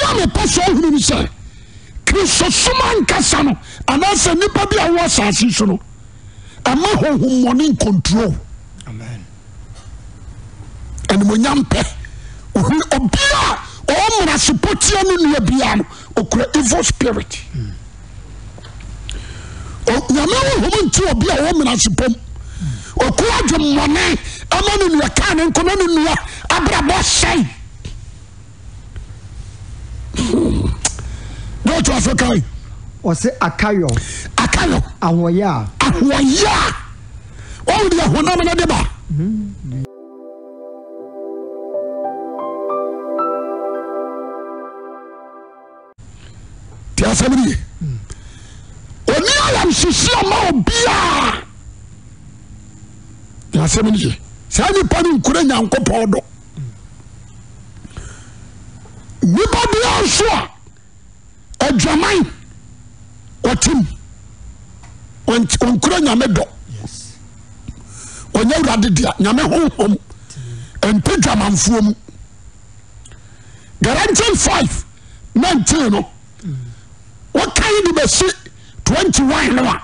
Adeɛ a mepɛ sɛ ɔhunu ne sɛ, Kristosom ankasa no, anaasɛ nnipa bi a wɔwɔ asase so no, ɛma honhommɔne nkontrol. Animonyam pɛ. Ohun obi a ɔwɔ mmenasepɔ tia ne nua biara no, okura evil spirit. Nyame honhom nti obi a ɔwɔ mmenasepɔ mu. Okura adwemmɔne ɛma ne nua kaa ne nko na ne nua abrabɔ sɛe. Dɔɔto aso kan. Ɔsɛ akayɔ. Akayɔ. Ahoɔyɛ a. Ahoɔyɛ a. Wɔn deɛ honam no de ba. Ti asɛm ni ye. Oni ayamhyehye ama obiara. Ti asɛm ni ye. Saa nipa no nkura Nyankopɔn dɔ. Nipa biara nso a adwaman ɔtem ɔnkura nyame dɔ ɔnyɛ awurade dea nyame honhom ɛnte dwamanfoɔ mu Galatians 5 19 no wokan de bɛsi 21 no a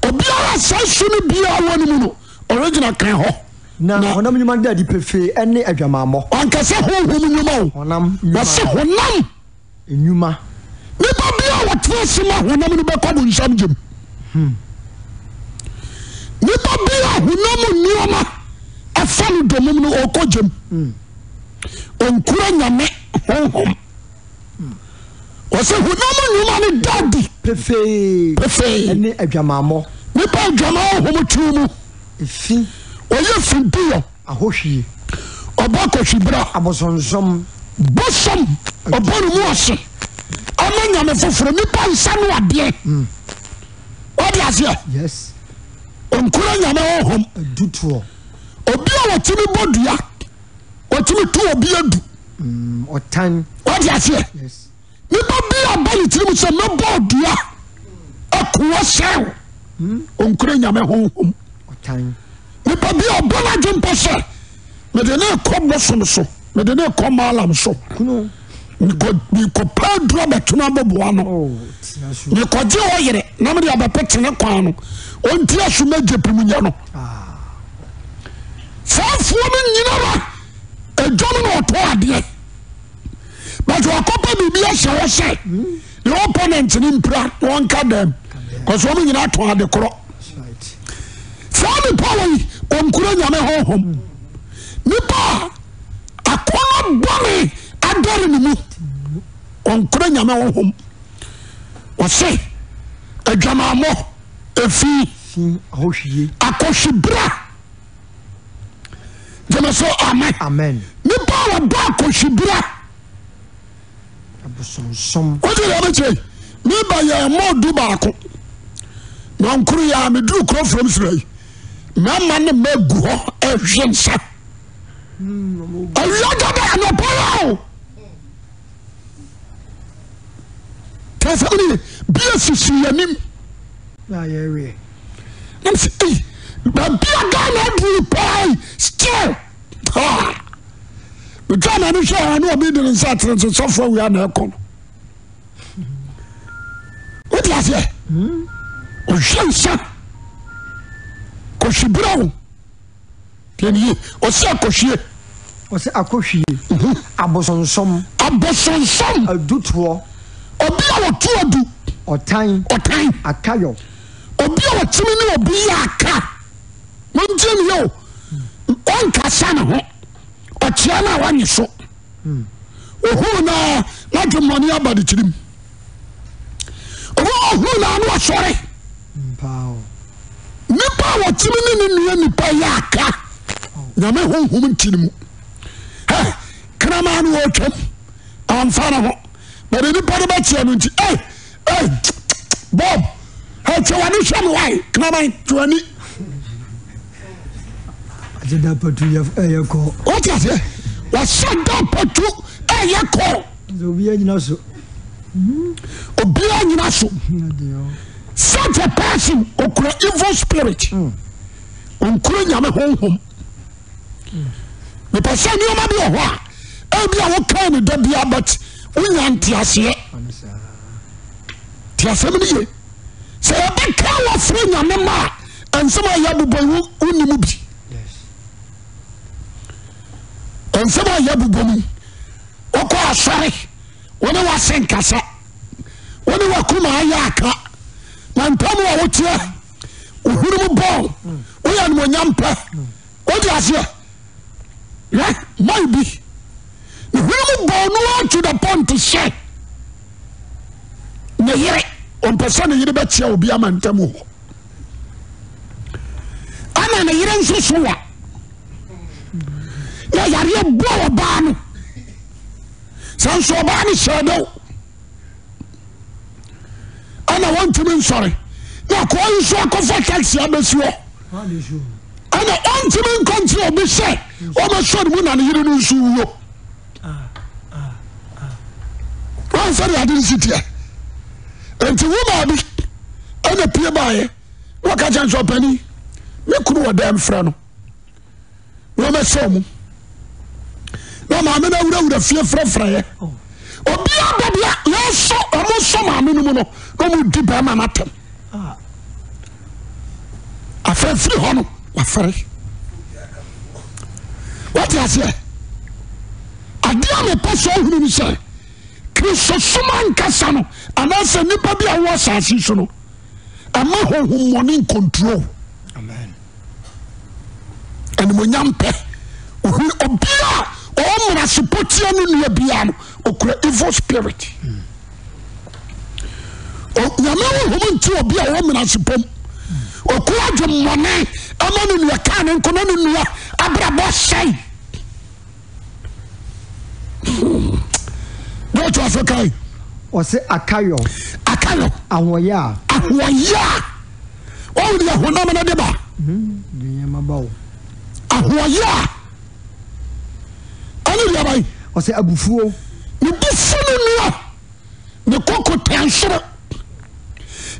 obiara saa su no biara wɔ no mu no original kan hɔ Na honam nnwuma da adi pefee ne adwamammɔ. Wanka sɛ honhom nnwuma o. Honam nnwuma. Wɔse honam. Nnwuma. Nipa bi a wɔtena ase ma honam no bɛkɔ bonsam gyem. Hmm. Nipa bi a honam nneɛma afa no domum no ɔkɔ gyem. Hmm. Ɔnkura nyame honhom. Wɔsɛ honam nnwuma no da adi. Pefee. Pefee. Ɛne adwamammɔ. Nipa adwamammɔ hom tiri mu. Efi. Ɔyɛ fidiyɔ. Ahohwie. Ɔbɔ kɔhwibra. Abosonsom. Bosom. Ɔbɔ ne mu ase. Ama nyame foforɔ. Nipa nsa no adeɛ. Mm. Wɔde aseɛ. Yes. Ɔnkura nyame honhom. Adutoɔ. Obi a wɔtumi bɔ dua. Ɔtumi tu obi adu. Mm, ɔtan. Wate aseɛ? Nipa bi a ba ne tirim sɛ mɛbɔ ɔdua akoa sɛw. Hmm? Ɔnkura nyame honhom. Ɔtan. Nipa bi a ɔbɔ n'adwempɔ sɛ mede ne kɔ bosom so, mede ne kɔ maalam so. Mekɔpɛ aduru abɛtena abɔboa no. Oh, Mekɔgye ɔyere na mede abɛpete ne kwan no. Ɔnti aso mɛgye pem nyɛ no. Ah. Saa afuo no nyinara adwam na ɔtɔ adeɛ but wakɔpɛ biribi ahyɛ hɔ sɛ ne opponent no mpira na ɔnka dɛm kɔsɛ wɔn nyinaa tɔn ade korɔ. Saa nipa wɔ yi ɔnkura nyame honhom. Nipa a akɔnɔ bɔne adɔre ne mu ɔnkura nyame honhom. Ɔse adwamammɔ efi akɔhwibra. Gyeme so amen. Amen. Nipa a wɔdɔ akɔhwibra. Abosonsom. Wogye deɛ mekyerɛ yi. Meba yɛ mɔ du baako. Na nkoro yɛ a meduru kuro from sira yi. Mmarima ne mma gu hɔ ɛhwe nsa. Awia dada anɔpa yɛ o. Tẹsán ni bi esisi yɛn anim. Na yɛreɛ. Na sɛ ei baabi a Ghana aduru paa yi still ah metwa m'ani hwɛ hɔ ne obi de ne nsa atere nso sɔfo awia na ɛkɔ no. Wote aseɛ? Ɔhwɛ nsa kɔhwibira o. Tiɛ ni yie. Ɔsi akɔhwie. Ɔsi akɔhwie. Mhm. Abosonsom. Abosonsom. Adutoɔ. Obi a ɔtu adu. Ɔtan. Ɔtan. Akayɔ. Obi a ɔtumi ne obi yɛ aka. Montie me yɛ o. Ɔnkasa ne ho. Ɔkyea no a wanye so. Hmm. Ohuu na n'adwemmɔne aba ne tirim. Obi a ɔhuu na ano asɔre. Nipa a wɔtumi ne ne nua nipa yɛ aka nyame honhom nti no mu. Hɛ, kraman no ɔretwam, amfa ne ho. Bɛde nipa no bɛteɛ no nti, ei, ei, Bob, hɛ, twɛ w'ani hwɛ me wae, kraman, twɛ w'ani. Ɔhyɛ da patu ɛyɛ kɔ. Wɔte aseɛ, wɔhyɛ da patu ɛyɛ kɔ. Obiara nyina so. Obiara nyina so. Such a person okura evil spirit. Hmm. Onkura nyame honhom. Mepɛ sɛ nneɛma bi wɔ hɔ a ebi a wokan no da bia but Wonya nteaseɛ. Te asɛm no ye. Sɛ yɛbɛka wɔfrɛ Nyame ma a, nsɛm a yɛabobɔ yi wonni mu bi. Nsɛm a yɛabobɔ mu. Wokɔ asɔre, wo ne wase nkasa, wo ne wakoma ayɛ aka, na ntam a woteɛ, wohunu mu bɔn, woyɛ animonyam pɛ. Wode aseɛ? Hwɛ, man bi, ne hwene mu bɔɔ no ara to the point sɛ ne yere, ɔmpɛ sɛ ne yere bɛkyia obi ama ntam hɔ. Ɛna ne yere nso so wa. Na yareɛ bɔ ɔbaa no. Sɛ nso ɔbaa no hyɛ dɛw. Ɛna wɔntumi nsɔre. Na akoa yi nso akɔfa taxi abɛsi hɔ. Ɛna ɔntumi nkɔ nkyerɛ obi sɛ ɔmɛsɔ ne mu na ne yere no nso wuo. Wɔn sɛ de ade no si teɛ. Nti wo maa bi ɛna pie baeɛ na ɔka kyerɛ nso ɔpanin me kunu wɔ dɛm frɛ no na ɔmɛsɔ mu na maame no awurawura fie frɛfrɛeɛ obiara baabi a yɛsɔ ɔmo sɔ maame no mu no na ɔmo di bɛrima no atɛm. Afei firi hɔ no wafɛre. Wate aseɛ? Adeɛ a mepɛ sɛ ɔhunu no sɛ Kristosom ankasa no anaasɛ nnipa bi a wɔwɔ asase so no ɛma honhommɔne nkontrol. Animonyam pɛ. Ohun obi a ɔwɔ mmerasepɔ tia ne nua biara no okura evil spirit. Mm. Nyame honhom nti obi a ɔwɔ menasepɔ mu. Ɔkura adwemmɔne ama ne nua kaa ne nko na ne nua abrabɔ sɛe. Dɔɔto aso kae. Ɔse akayɔ. Akayɔ. Ahoɔyɛ a. Ahoɔyɛ a. Wɔn deɛ honam no de ba. De nneɛma ba o. Ahoɔyɛ a. Ɛne deɛ aban. Ɔsɛ abufuo. Ne bo fu ne nua. Ne koko tɛn soro.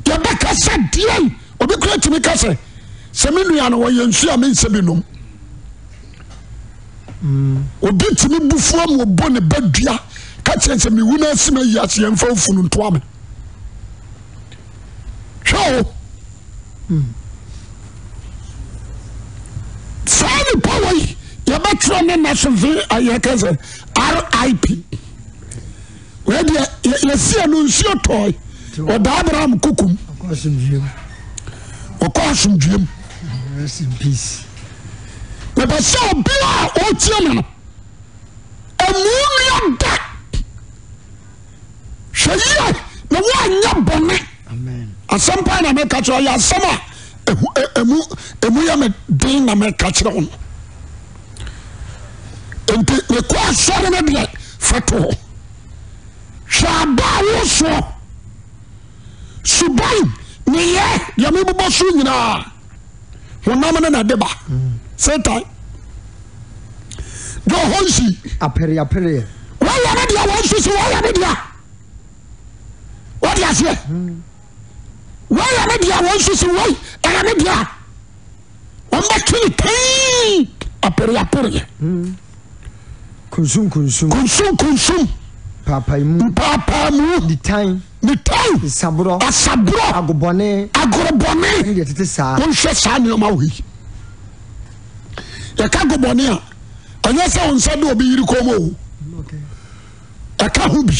Yɛbɛka sɛ deɛn obi kura tumi ka sɛ sɛ me nua no wɔyɛ nsuo a mensɛ bi nom. Mm. Obi tumi bu fuo ma ɔbɔ ne ba dua ka kyerɛ sɛ mewu no asi ma yi ase yɛmfa ofunu ntoa me. Hwɛ o. Saa nipa wei yɛbɛtwerɛ ne nna so v yɛka sɛ RIP. Wei deɛ yɛsi ɛno nsuo tɔe ɔda Abraham kukum. Ɔkɔ asomdwuem. Mepɛ sɛ obi a ɔretie me no ɛmu nua da. Hwɛ yie na woanyɛ bɔne. Asɛm paa na meka kyerɛ ɔyɛ asɛm a ɛmu ɛmu yɛ me den na meka kyerɛ wo no. Nti mekɔ asɔre no deɛ fa to hɔ. Hwɛ aba a wosoɔ suban ne yɛ deɛ mebobɔ so nyinaa honam no na ɛde ba. Satan deɛ ɔhɔ nsi. Apereapereɛ. Wɔyɛ ne deɛ wɔn nso so wɔyɛ ne deɛ. Wɔde aseɛ. Wɔyɛ ne deɛ wɔn nso so wɔyi ɛyɛ ne deɛ. Wɔn bɛ twe ne pɛn apereapereɛ. Kunsum kunsum. Kunsum kunsum. Mpaapaamu. Mpaapaamu. Nitan. Nitan. Nsaborɔ. Asaborɔ. Agobɔne. Agorobɔne. Ɛne deɛ ɛtete saa. Wɔnhwɛ saa nneɛma wɔ yi. Yɛka agobɔne a, ɛnyɛ sɛ wo nsa de obi yere kɔn mu o. Ɛka ho bi.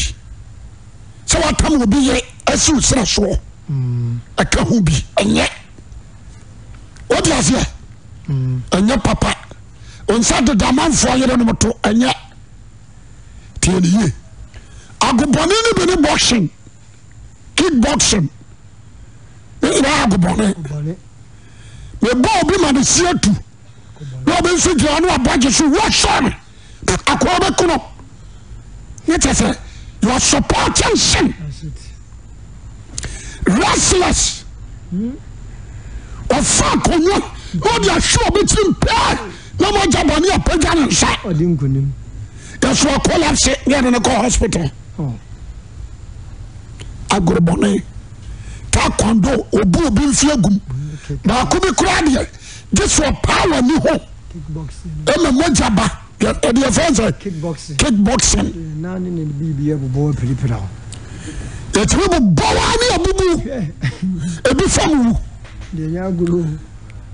Sɛ watam obi yere asi wo serɛ soɔ. Ɛka ho bi. Ɛnyɛ. Wode aseɛ? Ɛnyɛ papa. Wo nsa deda amanfoɔ yerenom to. Ɛnyɛ. Tie ne yie. Agobɔne no bi ne boxing, kick boxing. Ne nyinaa agobɔne. Mebɔ obi ma ne si atu. Na obi nso gyina no abɔ gye so wɔsɔ no. Akoa bɛku no. Ne kyɛ sɛ you are supporting sin. Restless. Ɔfa akonnwa na ɔde ahwe obi tirim pɛɛ na mogya bɔne apagya ne nsa. Ɔde nkonim. Yɛso ɔkolapse ne yɛde no kɔ hospital. Oh. Agorɔ bɔne. Taekwondo obu obi mfe agum. Baako bi koraa deɛ gye so ɔpaa w'ani ho ɛma mogya ba. Yɛde yɛfrɛ no sɛ Kickboxing. Kickboxing. Na ne ne biribi bobɔ apirapira wo. Yɛtumi bobɔ wa ne abubu. Ebi fam wu. Deɛ nyɛ agorɔ.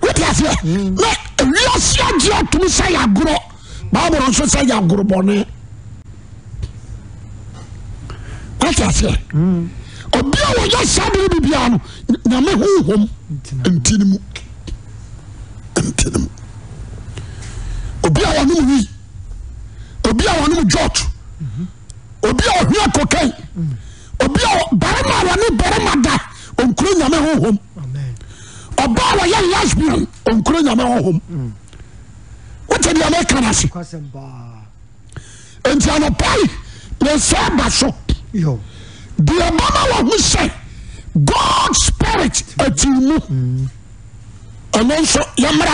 Wote aseɛ? Hmm. Na ewiase agye atum sɛ yɛ agorɔ. Bible nso sɛ yɛ agorɔ bɔne. Wote aseɛ? Hmm. Obi a wɔyɛ saa de no biara no, nyame honhom nti ne mu. Nti ne mu. Obi a wɔnom wi, obi a wɔnom jot, obi a ɔhwɛ kokain, obi a barima a wɔne barima da, ɔnkuro nyame honhom. Ɔbaa a wɔyɛ lesbian, ɔnkuro nyame honhom. Wote deɛ meka no ase? Nti anɔpa yi yɛnsa aba so deɛ ɛbɛma wahu sɛ God spirit ati mu ɛno nso yɛmmra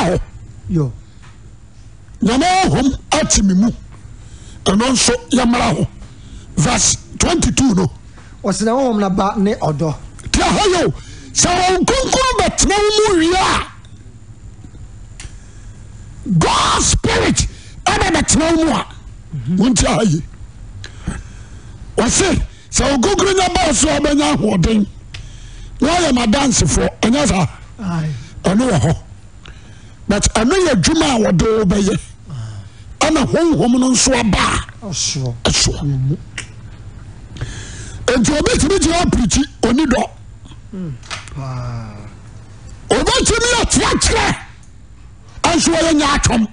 hɔ nyame honhom ati me mu ɛno nso yɛmmra hɔ verse 22 no ɔsena honhom no ba ne ɔdɔ tia hɔ yɛ o sɛ wɔn nkonkron bɛtena wo mu wie a God spirit ɛna bɛtena wo mu a wonti aha yi wɔse sɛ wo kokoro nya bɔɔ so a wobɛnya ahoɔden na woayɛ m'adansefoɔ ɛnyɛ saa ɛno wɔ hɔ but ɛno yɛ adwuma a wɔde wo bɛyɛ ɛna honhom no nso aba a ɛsoɔ nti obi tumi gyina apirikyi ɔni dɔ Obetumi akyerɛkyerɛ nso wɔyɛ nyaatwom.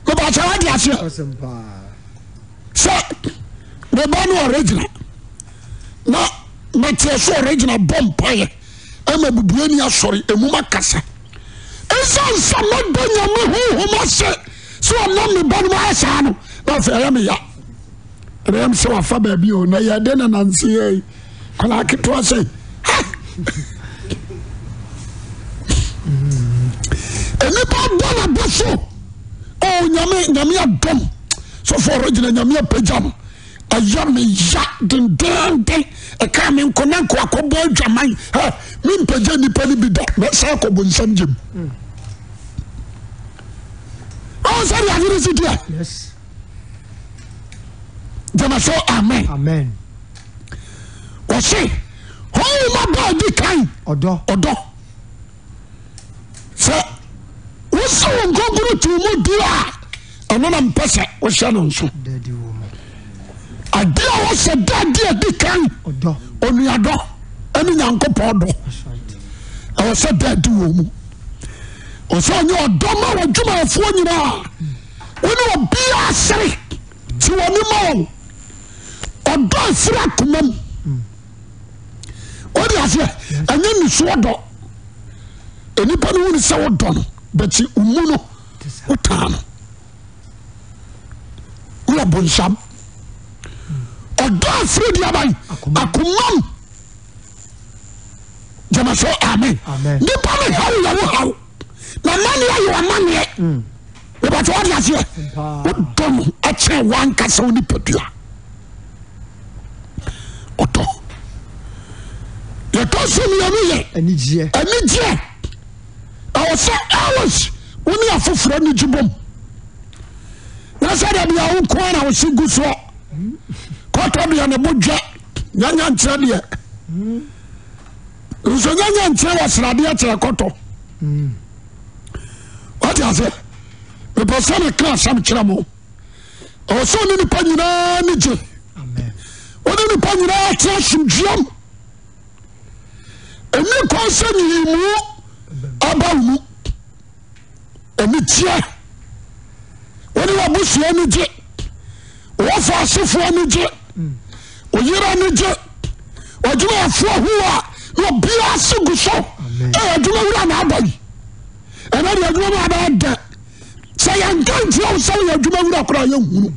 Mebakyɛ wade aseɛ sɛ meba no ɔregyina na mateɛ so ɔregyina bɔ mpaeɛ ɛma bubuani asɔre emum akasa. Ɛsiane sɛ mɛda nyame honhom ase sɛ ɔnam me ba no mu ayɛ saa no na afei ɛyɛ me ya. Ɛyɛ me sɛ wafa baabi o na yɛde na nanse yɛ yi. Akwadaa ketewa sɛ ha. Nnipa bɔ n'aba so. Oh nyame nyame adom. Sɔfo ɔregyina nyame apagya no. Ɛyɛ me ya dendenden. Ɛka me nko na nko akɔbɔ adwaman. Ha me mpagya nnipa no bi da. Mɛsan akɔbɔ nsam gyem. Ɔn sɛ deɛ adwene si teɛ. Yes. Gyama so amen. Amen. Wɔse honhom aba a ɛdi kan. Ɔdɔ. Ɔdɔ. Sɛ wosɛ wɔn nkonkoro te mu di a, ɛno na mpɛ sɛ wohyɛ no nso. Ade a wɔsɛ da adi adi kan. Ɔdɔ. Onuadɔ ɛne Nyankopɔn dɔ. Ɛwɔ sɛ da adi wɔ mu. Ɔsɛ ɔnyɛ ɔdɔ ma w'adwumayɛfoɔ nyinaa. Wo ne obiara sere te wɔn ma wɔn. Ɔdɔ a ɛfiri akoma mu. Wode aseɛ ɛnyɛ nisuo dɔ. Nnipa no hunu sɛ wodɔ no bɛkyi mu no wotaa no. Woyɛ bonsam. Ɔdɔ a ɛfiri deɛ aban akoma mu. Gyama so amen. Nipa no haw yɛ wo haw. Na amaneɛ yɛ amaneɛ. Wobɛtɛ wode aseɛ wodɔ no ɛkyɛn wankasa wo nipadua. Ɔdɔ. Yɛtɔ so mmienu yɛ anigyeɛ. Anigyeɛ. Ɛwɔ sɛ always wo ne afoforɔ anigye bom. Na sɛ da bia wo nko ara na wo se gu soɔ. Kɔtɔ deɛ ne bo dwa nyanya nkyerɛ deɛ. Nso nyanya nkyerɛ wɔ sradeɛ kyerɛ kɔtɔ. Wate aseɛ? Mepɛ sɛ meka asɛm kyerɛ mo. Ɛwɔ sɛ ɔne nipa nyinaa ni gye. Ɔne nipa nyinaa te asomdwoeɛm. Ɛni kwan sɛ nyiyimu aba wo mu. Anigyeɛ. Wone w'abusua ani gye. Wɔfa asefoɔ ani gye. Oyere ani gye. Ɔdwumayɛfoɔ hu a na obiara se gu so. Ɛyɛ adwuma wura na aba yi. Ɛnɛ deɛ adwuma mu abɛyɛ dɛ. Sɛ yɛnka nkyerɛ wo sɛ woyɛ adwuma wura koraa yɛnhunu.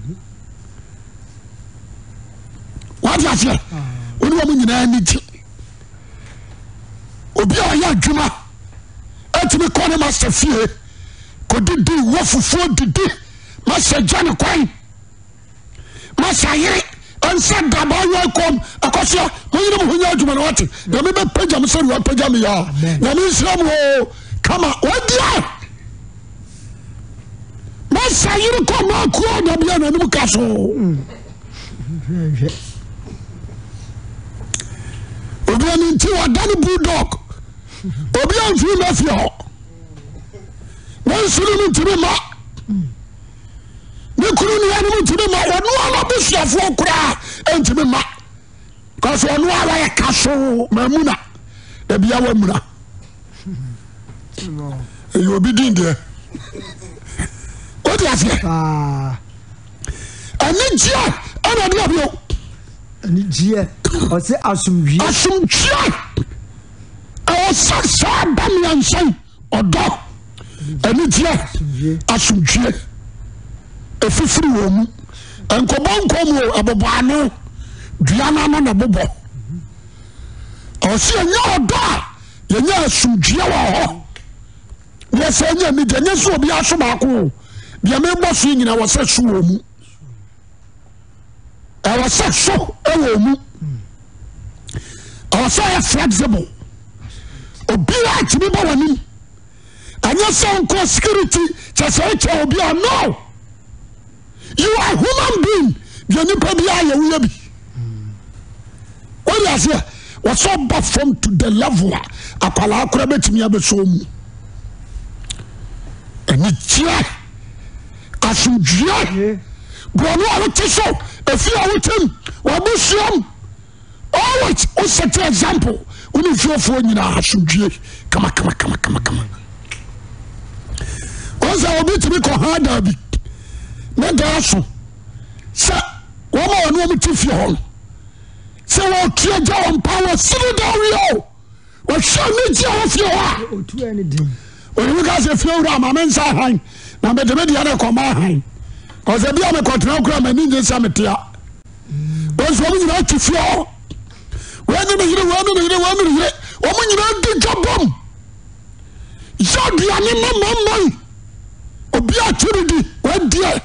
Wate aseɛ? Wone wɔn nyinaa ani gye. Obi a ɔyɛ adwuma atumi kɔ ne master fie kɔdidi wɔ fufuo didi master gya ne kwan master yere nsa daba yɛ kɔm akɔsoa monyere mo ho nyɛ adwuma no wate nyame bɛpagya me sɛdeɛ wapagya me yɛ a nyame nhyira mu o kama wadeɛ. Masa yere kɔ makuo da bia n'anim ka so. Obi ani nti wada ne bulldog. Obi amfiri mma fie hɔ. Ne nsono no ntumi mma. Ne kunu nuanom ntumi mma. Ɔno ara n'abusuafoɔ koraa ntumi mma. Kɔsɛ ɔno ara yɛ ka so mamuna. Ebia wamuna. Ɛyɛ obi din deɛ. Wode aseɛ? Anigyeɛ ɛna ɛde abio. Anigyeɛ ɔsɛ asomdwie. Asomdwie ɛwɔ sɛ saa ba mmiɛnsa yi ɔdɔ anigyeɛ asomdwie ɛfifiri wɔn mu nkɔbɔ nkɔm o ɛbobɔ ano dua no ano na ɛbobɔ ɔsɛ yɛnya ɔdɔ a yɛnya asomdwie wɔ hɔ na yɛsɛ nya anigye nyɛ sɛ obi aso baako o deɛ mebɔ so nyina wɔ sɛ so wɔ mu ɛwɔ sɛ so wɔ mu ɛwɔ sɛ yɛ flexible obiara tumi bɔ w'anim ɛnyɛ sɛ nkɔ security kyɛ sɛ wokyɛ obiara no you are human being deɛ nipa biara yɛ woyɛ bi wọ́n yà sẹ́ wɔsɛ ɔba fam to the level a akwadaa koraa bɛtumi abɛsɔ mu ɛni kyerɛ asomdwoeɛ borɔno a wote so efi a wotem w'abusuam always wo set example wo ne fiefoɔ nyinaa asomdwoeɛ kama kama kama kama kama wɔn sɛ obi tumi kɔ ha daa bi ne daa so sɛ wɔn a wɔne wɔn te fie hɔ no sɛ wɔtua gya wɔn pa wɔ sini da wie o. Wɔhwɛ anigye a wɔ fie hɔ a. Otu ɛne den. Onyame ka sɛ fie wura ma me nsa ahan na mede me deɛ no kɔma ahan. Ɔsɛ bi a mekɔtena kora m'ani nye sɛ metea. Wɔn nso wɔn nyinaa te fie hɔ. Wɔn ne ne yere, wɔn ne ne yere, wɔn ne ne yere. Wɔn nyinaa di dwa bom. Yɛ aduane ma mama yi. Obi a kyere di, wɔadiɛ.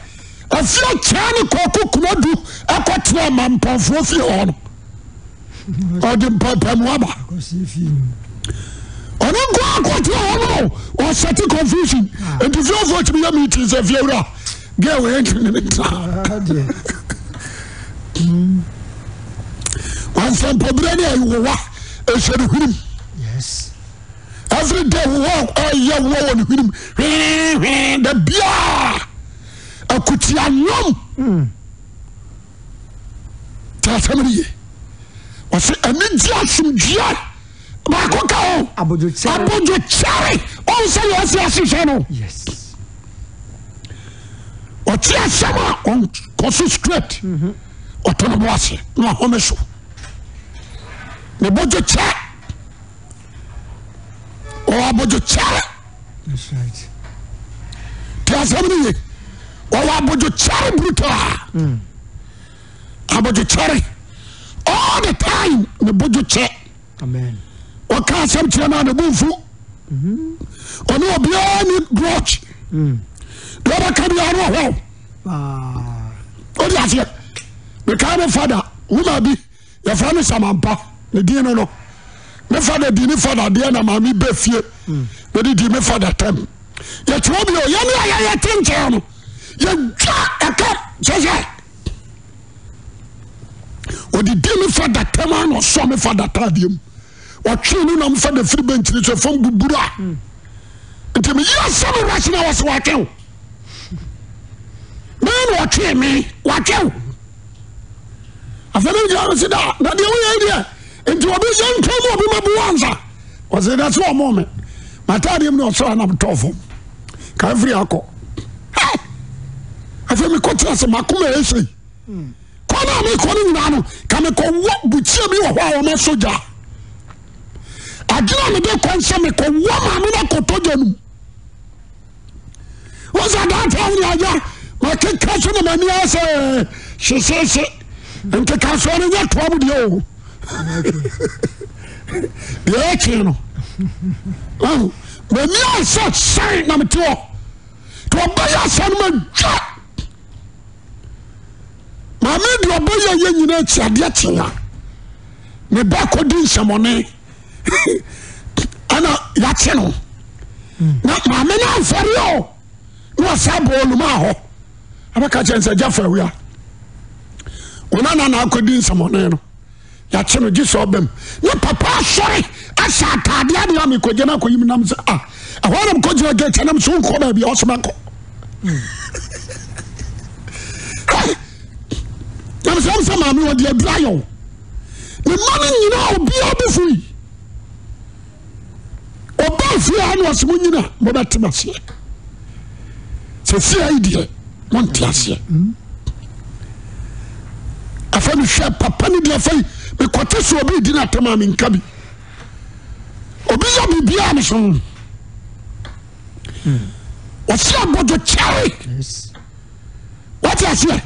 Afie kyɛɛ ne kɔkɔ kumadu ɛkɔtena mampɔnfoɔ fie hɔ no. Ɔde mpaapaemu aba. Ɔno nko akɔtena hɔ no ɔsɛte confusion. Ah. Nti fiefoɔ tumi yɛ meeting sɛ fiewura girl wei ntumi ne ne ntena. Wansɛmpɔberɛ ne ayewowa ɛhyɛ ne hwenem. Every day wowɔ ɛyɛ wowɔ wɔ ne hwenem hwee da biaa akutia nom. Mm. Te asɛm no ye. Ɔse anigye asomdwoeɛ baako ka ho. Abodwokyɛre. Abodwokyɛre. Ɔn sɛ yɛ ɔsi ahyehyɛ no. Yes. Ɔte asɛm a ɔnkɔ so straight. Mhm. Ɔto ne bo ase na ɔhome so. Ne bodwokyɛ. Ɔwɔ abodwokyɛre. That's right. Te asɛm no ye. Ɔwɔ abodwokyɛre brutal. Mm. Abodwokyɛre. All the time ne bodwokyɛ. Amen. Ɔka asɛm kyerɛ no a ne bo mfu. Mm-hmm. Ɔne obiara ni grudge. Mm. Deɛ ɔbɛka biara no ɔhɔ. Wode aseɛ. Mekaa me fada woma bi yɛfrɛ no Samampa ne din no no. Me fada di ne fada deɛ na maame bɛ fie. Mm. Mede di me fada tam. Yɛkyerɛ bi o yɛne a yɛyɛ te nkyɛn no yɛdwa ɛka kyɛ sɛ ɔdidi me fa data mu ana ɔsɔ me fa data adeɛ mu ɔtwe ne nam fa da firi bɛnkyini so fam buburu a nti meyi asɛm wura na wɔsɛ watwe wo me na ɔtwe me watwe wo afei ne gyina no si da na deɛ woyɛ deɛ nti obi yɛ ntwam mu obi ma bu wansa ɔsɛ da sɛ ɔmɔ me mataadeɛ mu na ɔsɛ anam tɔɔ fam ka afiri akɔ afei mekɔtena sɛ makoma ɛsɛ yi kɔ no a mekɔ no nyinaa no ka mekɔwɔ bukyia bi wɔ hɔ a wɔma sogya adwene a mede kɔ nsɛ mekɔwɔ maame no akɔtɔ gya no mu wọ́n sɛ that time ni agya makeka so na m'ani asɛ hyehyehye nkeka so no nyɛ toa mu deɛ o deɛ ɛkye no m'ani asɛ hyɛn na mete hɔ nti ɔbɛyɛ asɛ no madwa maame deɛ ɔbɛyɛ yɛ nyina akyi adeɛ kyea ne ba kɔdi nsɛmɔne ɛna yɛakye no na maame no amfɛre o. Na ɔsa bɔ olumaa hɔ abɛka kyɛn sɛ gya fa awia. Wɔn nana na akɔdi nsɛmɔne no. Yɛakye no gye sɛ ɔbɛm. Ne papa asɔre ahyɛ ataadeɛ adeɛ a mekɔgya no akɔyi mu nam sɛ ah ɛhɔ na mekɔgyina gate nam so nkɔ baabi a ɔsɛ mɛkɔ. Nam sɛ sɛ maame ɔde aduru ayɛ wo. Ne mma no nyinaa obiara bo fui. Ɔbaa fie ha na ɔsɛ mo nyina mobɛte maseɛ. Sɛ fie ha yi deɛ monte aseɛ. Afei mehwɛ papa no deɛ afei mekɔte sɛ obi di n'atam a menka bi. Obi yɛ biribiara me so. Ɔsi abɔdwo kyɛre. Wate aseɛ?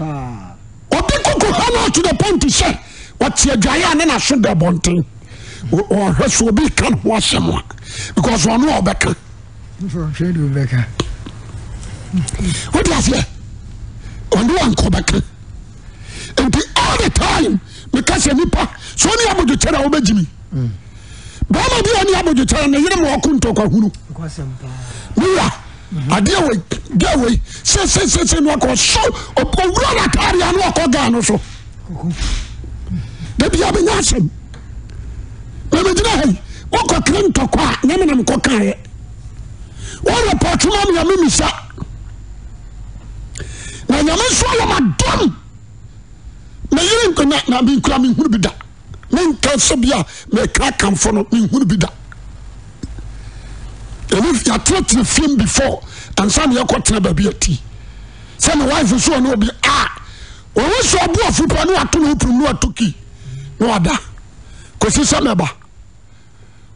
Obi koko ha no to the point sɛ ɔte adwaeɛ a ne n'aso da abɔnten. Ɔhwɛ so obi ka ne ho asɛm a because ɔno a ɔbɛka. Wate aseɛ? Ɔno a nka ɔbɛka. Nti all the time meka sɛ nipa sɛ ɔne abodwokyɛre a wobɛgyimi. Bɛrima bi a ɔne abodwokyɛre ne yere ma ɔko ntɔkwa hunu. Mewura adeɛ wei gɛ wei sesesese no akɔ so owura no ataade ano akɔ gaa no so da bia bɛnya asɛm na megyina ha yi wokɔkere ntɔkwa a nyɛ menam kɔkaeɛ worepɔtwe ma mea memisa na nyame nso ayɛ madɔm meyere na menkura menhunu bi da menka sɛ bi a meka akamfo no menhunu bi da ɛne yɛatenatena fiem before ansa na yɛkɔtena baabi ati sɛ ne wife so ɔne obi a ɔwo sɛ ɔbo afu pɛ ne wato ne woprom ne wato ki ne wada kɔsi sɛ mɛba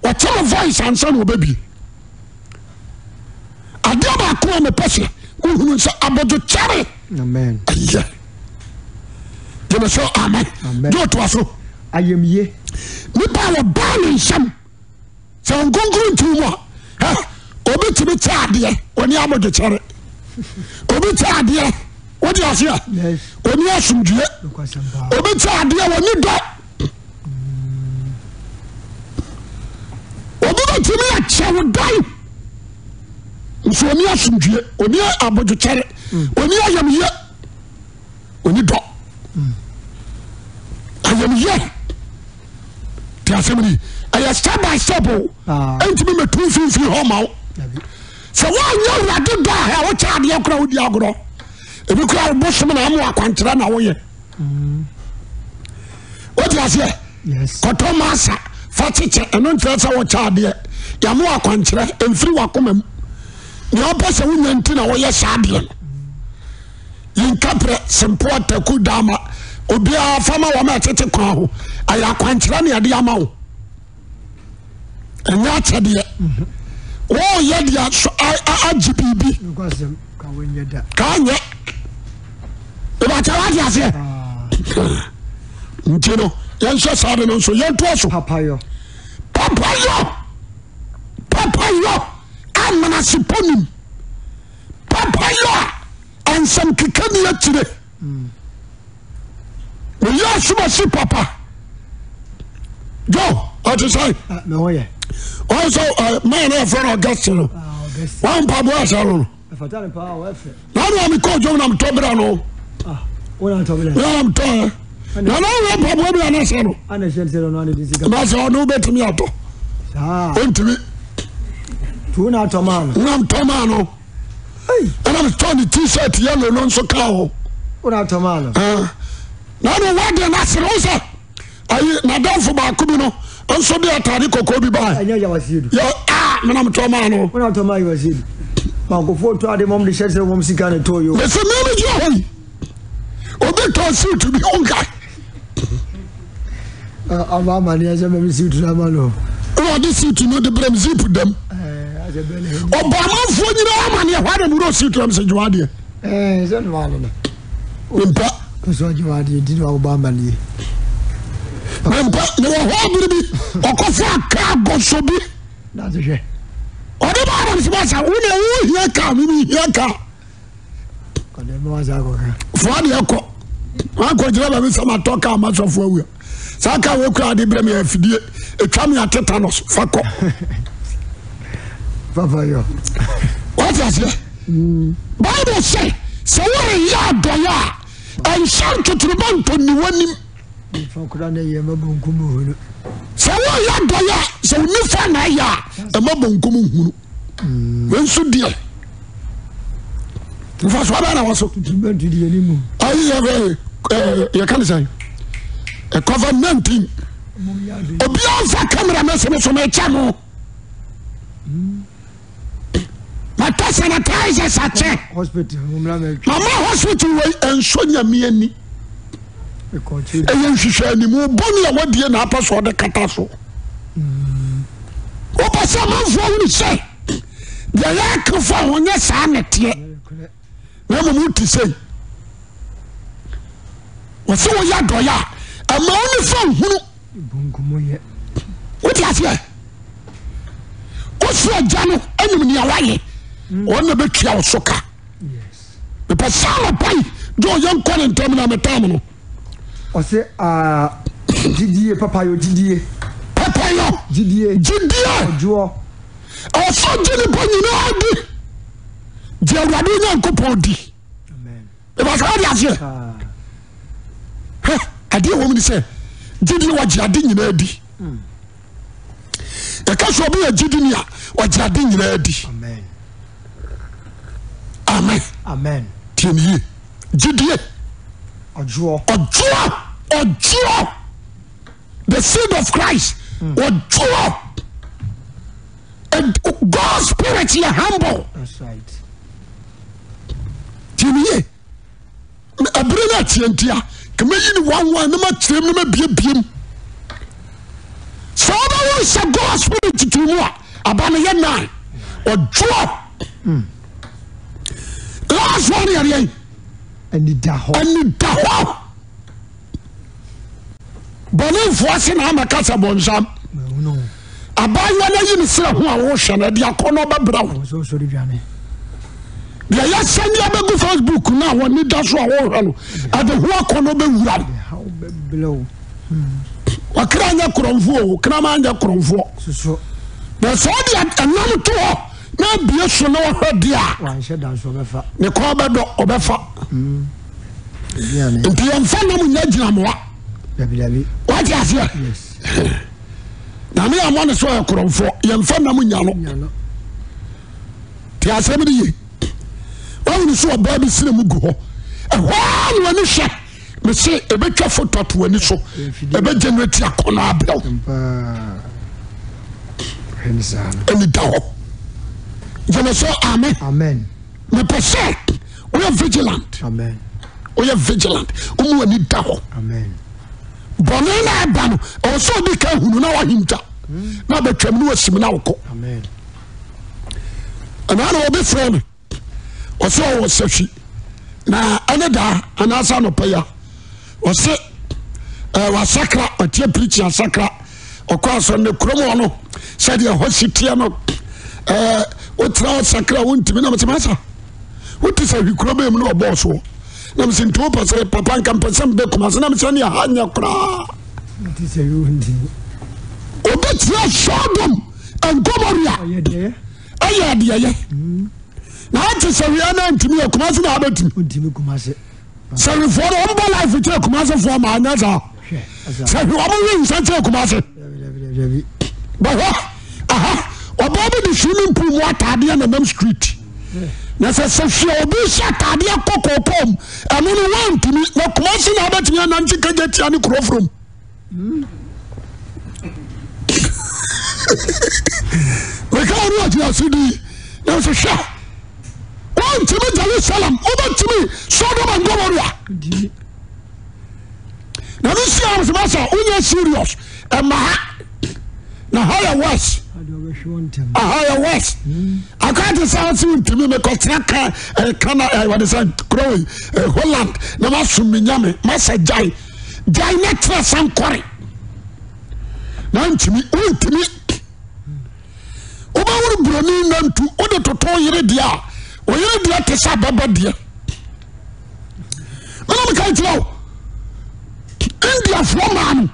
ɔte me voice ansa na ɔbɛbie adeɛ baako a mepɛ sɛ wohunu sɛ abodwokyɛre ɛyɛ gyeme sɛ amen gye ɔtoa so ayamye nipa a wɔbaa ne nsɛm sɛ nkonkoro ntiw mu a obi tumi kyɛ adeɛ ɔne abodwokyɛre obi kyɛ adeɛ wode aseɛ ɔne asomdwie obi kyɛ adeɛ wɔne dɔ Obi bɛtumi akyɛ wo dan nso ɔni asomdwie, ɔni abodwokyɛre, ɔni ayamyɛ, ɔni dɔ. Ayamyɛ te asɛm ni ɛyɛ step by step o, ɛntumi mɛtu mfimfini hɔ ma wo. Sɛ woanyɛ awurade dɔ a wokyɛ adeɛ koraa wodi agorɔ. Ebi koraa wo bosom na ama akwankyerɛ na woyɛ. Wote aseɛ? Kɔtɔ masa fa kyekyɛ ɛno nkyerɛ sɛ wɔkyɛ adeɛ. Yɛama akwankyerɛ mfiri wakoma mu. Nea ɔpɛ sɛ wonya nti na wɔyɛ saa adeɛ no. Yinkaprɛ sempoa taku dama obiara fa ma wɔn a ɛtete kwan ho. Ɛyɛ akwankyerɛ na yɛde ama wo. Ɛnyɛ akyɛdeɛ. Wɔreyɛ deɛ agye biribi. Ka nyɛ. Ìbàkyɛ wá di aseɛ. Nti no yɛnhyɛ saa de no nso yɛntoa so. Papayɔ. Papayɔ. Papayɔ a menasepɔ nim. Papayɔ a nsɛm keka ni akyire. Meyɛ asomasi papa. Joe, ɔte sɛ. Ɔn sɛ maa no yɛfrɛ no Augustine no. Wɔn mpaboa asɛ no no. Ɛfata no paa ɔyɛ fɛ. Na na mi kɔ dwom na mi tɔ bira no. Ah, wɔn na tɔ bira. Na mi tɔ yɛ. Na na wɔn mpaboa bi anasɛ no. Ana hyɛn sɛ ɔno ana de sika. Na sɛ ɔno bɛtumi atɔ. Saa. Ɔntumi. Tu na atɔ maa no. Na mi tɔ maa no. Ɛna mi tɔ ne t-shirt yellow no nso kaa ho. Wɔn na atɔ maa no. Na na wɔn de n'asere ɔsɛ. Ayi n'adamfo baako bi no nso de ataade kɔkɔɔ bi baa. Ɛnyɛ yawasiedu. Yɛ a mena metɔ maa no. Mena tɔ maa yawasiedu. Bankofo tɔ ade mɔm de hyɛ sɛ wɔn sika na ɛtɔ yo. Mese mene gyina hɔ yi. Obi tɔ suit bi ho nka. Ɔba amaneɛ sɛ mɛmi suit no ama no. Ɛna ɔde suit no de brɛ m zip dam. Ɔbɔ amanfoɔ nyinaa amaneɛ hɔ na mewura suit no m sɛ gyewa adeɛ. Sɛ no ano no. Mempɛ. Nso ɔgye wa adeɛ nti na wabɔ amaneɛ. Mempɛ mewɔ hɔ bere bi ɔkɔfa kaa gɔsɔ bi. N'ase hwɛ. Ɔde ba adam sɛ basa wo na wo hia kaa mi mi hia kaa. Ɔde ma wasa akɔka. Fo adeɛ kɔ. Wakɔ gyina baabi sɛ ma tɔ kaa ma sɔfo awia. Saa kaa wɔ kura ade brɛ mi afidie etwa mi a tetanus fa kɔ. Papa yɔ. Wate aseɛ. Bible sɛ, sɛ woreyɛ adɔeɛ a, ɛnhyɛ ntotorobɛnto nni w'anim. Sɛ woreyɛ adɔeɛ a, sɛ wo nifa na ɛyɛ a, ɛma bonkum nhunu. Wei nso deɛ, mfasoɔ bɛn na wɔ so? Ayi yɛ yɛka ne sɛn? Covid 19. Obiara nfa kamera mɛsɛ me so mekyɛ mo. Matɔ sanitizers akyɛ. Mama hospital wei ɛnsɔ nyame ani. Ɛyɛ nhwehwɛ animu bɔne a wadie na apɛ so ɔde kata so. Wopɛ sɛ amanfoɔ hunu sɛ deɛ yɛaka fa ho nyɛ saa na ɛteɛ na mmom wote sei. Wɔsɛ woyɛ adɔeɛ a ɛma wo nifa nhunu. Wote aseɛ? Wosi agya no anim nea wayɛ wɔn na bɛtua wo so ka. Mepɛ sɛ anɔpa yi gye ɔyɛ nkɔ ne ntɛm na metam no. Ɔsɛ aa gyidie papayɔ gyidie. Papayɔ gyidie. Gyidie. Ɔdwoɔ. Ɔsɛ gye nipa nyinaa di. Gye Awurade Onyankopɔn di. Ìbàtà wọ́n di aseɛ. Hɛ adeɛ wɔ mu ni sɛ gyidie wɔgye ade nyinaa di. Yɛka sɛ obi yɛ gyidini a wɔgye ade nyinaa di. Amen. Amen. Tie ne yie. Gyidie. Ɔdwoɔ. Ɔdwoɔ. Ɔdwoɔ. The seed of Christ. Ɔdwoɔ. God spirit yɛ humble. That's right. Tie ne yie. Ɛbere no ateɛ nti a kama yi ne wanwan ne ma kyerɛm ne ma biebiem. Sɛ wobɛwo sɛ God spirit titiri mu a aba no yɛ nine. Ɔdwoɔ. Last one yɛ deɛ. Anidahɔ. Anidahɔ. Bɔnenfoɔ ase na ama kasa bɔnsam. Abaayewa no ayi ne serɛ ho a wohwɛ no ɛde akɔnnɔ bɛbrɛ wo. Deɛ yɛsɛnde abɛgu Facebook no a wɔne da so a wohwɛ no ɛde ho akɔnnɔ bɛwura wo. Ɔkra nyɛ korɔmfoɔ o, kraman nyɛ korɔmfoɔ. Na sɛ ɔde ɛnam to hɔ na abie so na ɔhwɛ deɛ a, ne kɔn bɛdɔ ɔbɛfa. Nti yɛmfa nam nyɛ gyinamoa. Wate aseɛ? Nyame ammɔ ne sɛ ɔyɛ korɔmfoɔ. Yɛmfa nam nya no. Te asɛm no ye. Wahunu sɛ ɔbaa bi srɛ mu gu hɔ. Ɛhɔ ara na w'ani hwɛ. Mese ɛbɛtwa foto ato w'ani so. Ɛbɛ generate akɔnɔ abrɛw. Ɛni da hɔ. Gyeme so amen. Amen. Mepɛ sɛ woyɛ vigilant. Amen. Woyɛ vigilant. Womu w'ani da hɔ. Amen. Bɔne na ɛba no, ɛwɔ sɛ ɔdi ka hunu na wahinta. Na bɛtwam ne wasim na wokɔ. Amen. Ɛna na obi frɛ me. Ɔsɛ ɔwɔ sahwi. Na ɛne daa anaasɛ anɔpa ya. Ɔsɛ ɛɛ wasakra ɔteɛ preaching asakra. Ɔkɔ asɔre ne kurom hɔ no sɛdeɛ ɛhɔ si teɛ no ɛɛ wotra ɔsakra wontumi na mesɛ masa wote sɛ hwi kuro bɛn mu na ɔbɔɔ soɔ na mesɛ nti wopɛ sɛ papa nka mpɛ sɛ mbɛ kuma se na mesɛ ne ɛha nyɛ koraa obɛtia Sodom and Gomorrah ɛyɛ adeɛyɛ na ate sɛ wia na ntumi yɛ kumase na abɛtumi sɛwifoɔ no wɔn bɔ life kyerɛ kumasefoɔ ma anyɛ saa sɛwi wɔn wi nsa kyerɛ kumase bɛhwɛ aha ɔbaa bi de swimming pool mu ataadeɛ na nam street na sɛ sɛ hwɛ obi hyɛ ataadeɛ kɔ kɔkɔɔ mu ɛno no wɔntumi na kumase na abɛtumi anante kagya tia ne kuro from. Meka wɔn wɔ agyinaso di na nso hwɛ wɔntumi Jerusalem wobɛtumi Sodom and Gomorrah na ne si ahom sɛ masa wonyɛ serious ɛma ha na ha yɛ west aha yɛ west aka te sɛ ɔse wontumi mekɔtena ka ɛka na wɔde sɛ kuro wei Holland na masom me nyame masa gyae gyae na tena sankɔre na ntumi wontumi wobɛworo buroni nantu wode toto yere deɛ a oyere deɛ te sɛ abɛbɛ deɛ mena meka kyerɛ wo Indiafoɔ maa no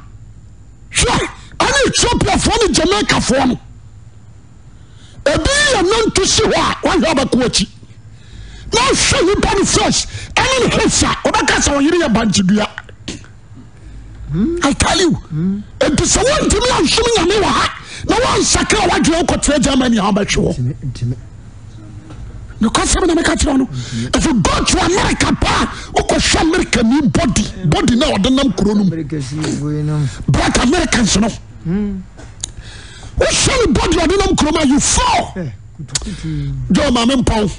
hwɛ ɛne Ethiopiafoɔ ne Jamaicafoɔ no ebi yɛ nantu si hɔ a wahwɛ abɛko akyi. Na ɔhwɛ nipa no face ɛne ne hips a ɔbɛka sɛ ɔyere yɛ bankye dua. I tell you. Nti sɛ wontumi ansom nyame wɔ ha na woansakra w'adwene wokɔtena Germany a wobɛhwe hɔ. Nokwasɛm na meka kyerɛ no. If you go to America paa wokɔhwɛ America ni body body na ɔde nam kuro no mu. Black Americans no. Wohwɛ ne body ɔde nam kuro mu a you fall. Joe maame mpɔn.